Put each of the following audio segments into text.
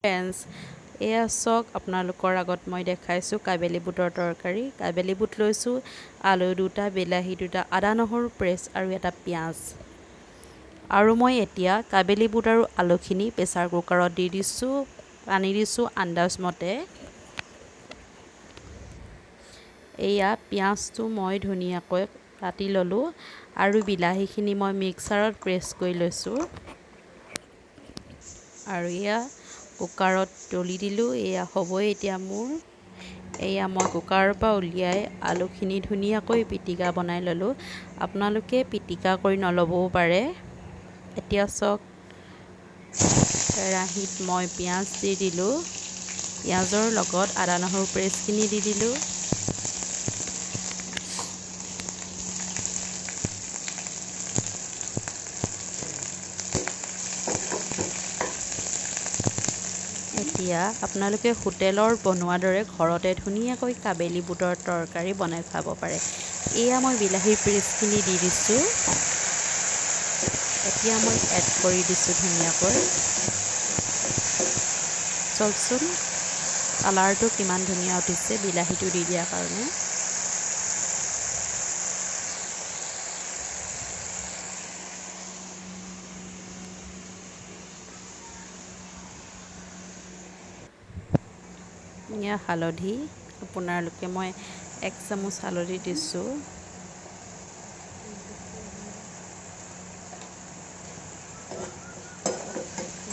Friends, এয়া চাওক, আপোনালোকৰ আগত মই দেখাইছোঁ কাবেলি বুটৰ তৰকাৰী। কাবেলি বুট লৈছোঁ, আলু 2টা, বিলাহী 2টা, আদা নহৰু পেষ্ট আৰু এটা পিঁয়াজ। আৰু মই এতিয়া কাবেলি বুট আৰু আলুখিনি প্ৰেছাৰ কুকাৰত দি দিছোঁ, পানী দিছোঁ আন্দাজমতে। এয়া পিঁয়াজটো মই ধুনীয়াকৈ কাটি ল'লোঁ আৰু বিলাহীখিনি মই মিক্সাৰত প্ৰেছ কৰি লৈছোঁ আৰু এয়া কুকাৰত তুলি দিলোঁ। এয়া হ'বই এতিয়া মোৰ। এয়া মই কুকাৰৰ পৰা উলিয়াই আলুখিনি ধুনীয়াকৈ পিটিকা বনাই ল'লোঁ। আপোনালোকে পিটিকা কৰি নল'বও পাৰে। এতিয়া চাওক, কেৰাহীত মই পিঁয়াজ দি দিলোঁ, পিঁয়াজৰ লগত আদা নহৰু পেষ্টখিনি দি দিলোঁ। এতিয়া আপোনালোকে হোটেলৰ বনোৱাৰ দৰে ঘৰতে ধুনীয়াকৈ কাবেলি বুটৰ তৰকাৰী বনাই খাব পাৰে। এয়া মই বিলাহীৰ পেষ্টখিনি দি দিছোঁ। এতিয়া মই এড কৰি দিছোঁ ধুনীয়াকৈ। চাওকচোন, কালাৰটো কিমান ধুনীয়া উঠিছে বিলাহীটো দি দিয়াৰ কাৰণে। এয়া হালধি, আপোনালোকে মই 1 চামুচ হালধি দিছোঁ।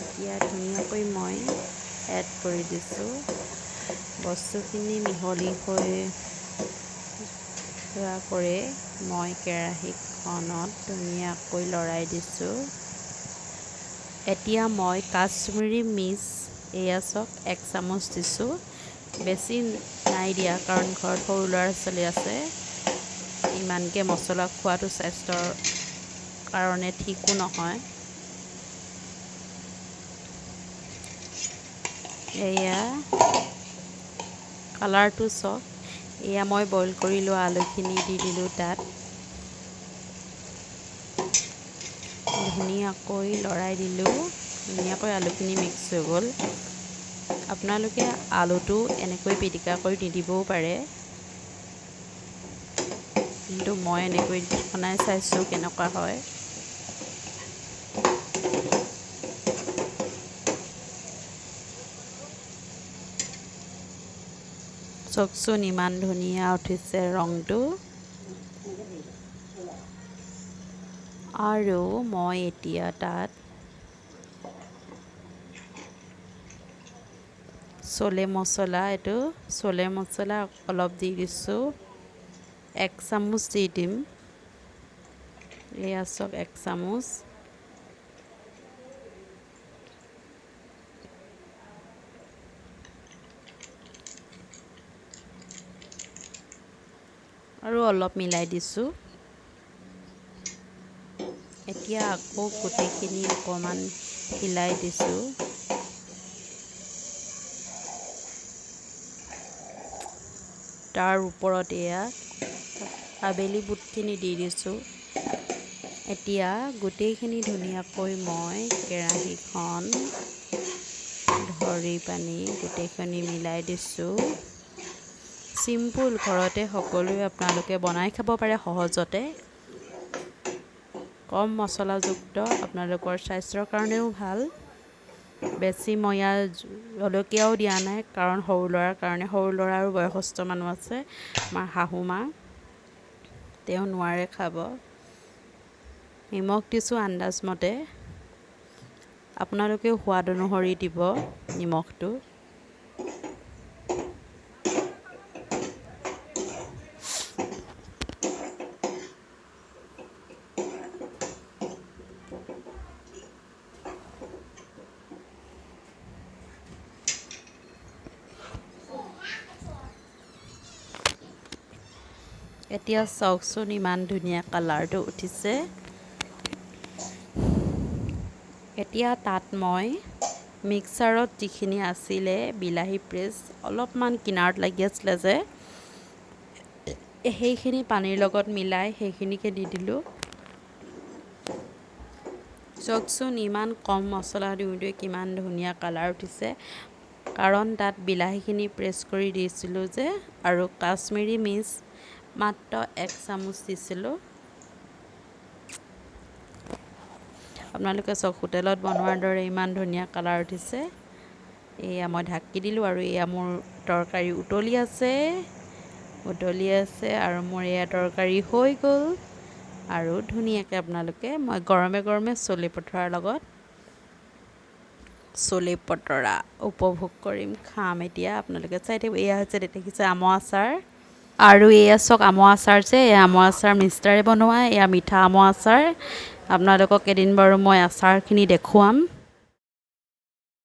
এতিয়া ধুনীয়াকৈ মই এড কৰি দিছোঁ। বস্তুখিনি মিহলি হৈ যোৱা কৰে মই কেৰাহীখনত ধুনীয়াকৈ লৰাই দিছোঁ। এতিয়া মই কাশ্মীৰী মিৰ্চ, এয়া চাওক, 1 চামুচ দিছোঁ। বেছি নাই দিয়া, কাৰণ ঘৰত সৰু ল'ৰা ছোৱালী আছে। ইমানকৈ মছলা খোৱাটো স্বাস্থ্যৰ কাৰণে ঠিকো নহয়। এয়া কালাৰটো চাওক। এয়া মই বইল কৰি লোৱা আলুখিনি দি দিলোঁ তাত। ধুনীয়াকৈ লৰাই দিলোঁ। ধুনীয়াকৈ আলুখিনি মিক্স হৈ গ'ল। আপোনালোকে আলুটো এনেকৈ পিটিকা কৰি নিদিবও পাৰে, কিন্তু মই এনেকৈ বনাই চাইছোঁ কেনেকুৱা হয়। চাওকচোন, ইমান ধুনীয়া উঠিছে ৰংটো। আৰু মই এতিয়া তাত চলে মছলা, এইটো চলে মছলা অলপ দি দিছোঁ, 1 চামুচ দি দিম। এয়া চাওক, 1 চামুচ। আৰু অলপ মিলাই দিছোঁ। এতিয়া আকৌ গোটেইখিনি অকণমান হিলাই দিছোঁ। তাৰ ওপৰত এয়া কাবেলি বুটখিনি দি দিছোঁ। এতিয়া গোটেইখিনি ধুনীয়াকৈ মই কেৰাহীখন ধৰি পানি গোটেইখিনি মিলাই দিছোঁ। চিম্পুল, ঘৰতে সকলোৱে আপোনালোকে বনাই খাব পাৰে সহজতে। কম মছলাযুক্ত, আপোনালোকৰ স্বাস্থ্যৰ কাৰণেও ভাল। বেছি মই ইয়াত জলকীয়াও দিয়া নাই, কাৰণ সৰু ল'ৰাৰ কাৰণে, সৰু ল'ৰা আৰু বয়সস্থ মানুহ আছে, আমাৰ শাহু মা, তেওঁ নোৱাৰে খাব। নিমখ দিছোঁ আন্দাজমতে, আপোনালোকেও সোৱাদ অনুসৰি দিব নিমখটো। এতিয়া চাওকচোন, ইমান ধুনীয়া কালাৰটো উঠিছে। এতিয়া তাত মই মিক্সাৰত যিখিনি আছিলে বিলাহী পেষ্ট অলপমান কিনাৰত লাগি আছিলে যে, সেইখিনি পানীৰ লগত মিলাই সেইখিনিকে দি দিলোঁ। চাওকচোন, ইমান কম মছলা দিওঁতে কিমান ধুনীয়া কালাৰ উঠিছে, কাৰণ তাত বিলাহীখিনি প্ৰেছ কৰি দিছিলোঁ যে, আৰু কাশ্মীৰী মিৰ্চ মাত্ৰ 1 চামুচ দিছিলোঁ। আপোনালোকে চাওক, হোটেলত বনোৱাৰ দৰে ইমান ধুনীয়া কালাৰ উঠিছে। এয়া মই ঢাকি দিলোঁ আৰু এয়া মোৰ তৰকাৰী উতলি আছে, উতলি আছে আৰু মোৰ এয়া তৰকাৰী হৈ গ'ল। আৰু ধুনীয়াকৈ আপোনালোকে মই গৰমে গৰমে চলি পতৰাৰ লগত চলি পতৰা উপভোগ কৰিম, খাম। এতিয়া আপোনালোকে চাই থাকিব। এয়া হৈছে দেখিছে আমৰ আচাৰ। আৰু এয়া চাওক আমৰ আচাৰ যে, এয়া আমৰ আচাৰ মিষ্টাৰে বনোৱা, এয়া মিঠা আমৰ আচাৰ। আপোনালোকক এদিন বাৰু মই আচাৰখিনি দেখুৱাম।